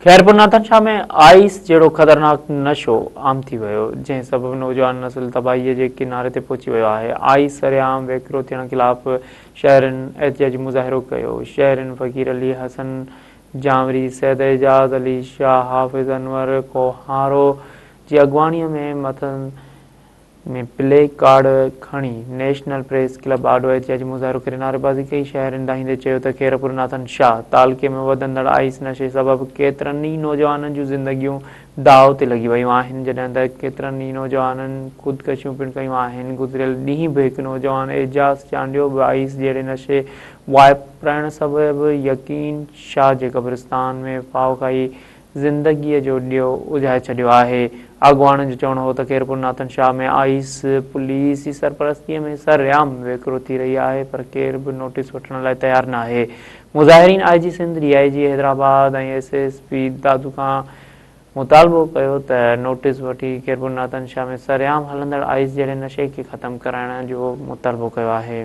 Khairpur Nathan Shah ۾ ice جهڙو خطرناڪ نشو عام ٿي ويو، جنهن سبب نوجوان نسل تباهي جي ڪناري تي پهچي ويو آهي. آئيس سرعام ويڪرو ٿيڻ خلاف شهرين احتجاجي مظاهرو ڪيو. شهرين فقير علي حسن جانوري، سيد اعجاز علي شاهه، حافظ انور کوهارو جي اڳواڻي ۾ مٿن ۾ پلي ڪارڊ کڻي نيشنل پريس ڪلب آڏو احتجاجي مظاهرو ڪري نعريبازي ڪئي. شهرين دانهيندي چيو ته خيرپور ناٿن شاهه تعلقي ۾ وڌندڙ آئيس نشي سبب ڪيترن ئي نوجوانن جون زندگيون داء تي لڳي ويون آهن جڏهن ته ڪيترن ئي نوجوانن خودڪشيون پڻ ڪيون آهن گذريل ڏينهن به هڪ نوجوان اعجاز چانڊيو به آئيس جهڙي نشي واپرائڻ سبب يقين شاهه جي قبرستان ۾ ڦاهو کائي زندگيء جو ڏيئو اجهائي ڇڏيو آهي. اڳواڻن جو چوڻ هو ته خيرپور ناٿن شاهه ۾ آئيس پوليس جي سرپرستيء ۾ سرعام ويڪرو ٿي رهي آهي پر ڪير به نوٽيس وٺڻ لاء تيار ناهي. مظاهرين I G Sindh, D I G Hyderabad ۽ S S P Dadu کان مطالبو ڪيو ته نوٽيس وٺي خيرپور ناٿن شاهه ۾ سرعام هلندڙ آئيس جهڙي نشي کي ختم ڪرائڻ جو مطالبو ڪيو آهي.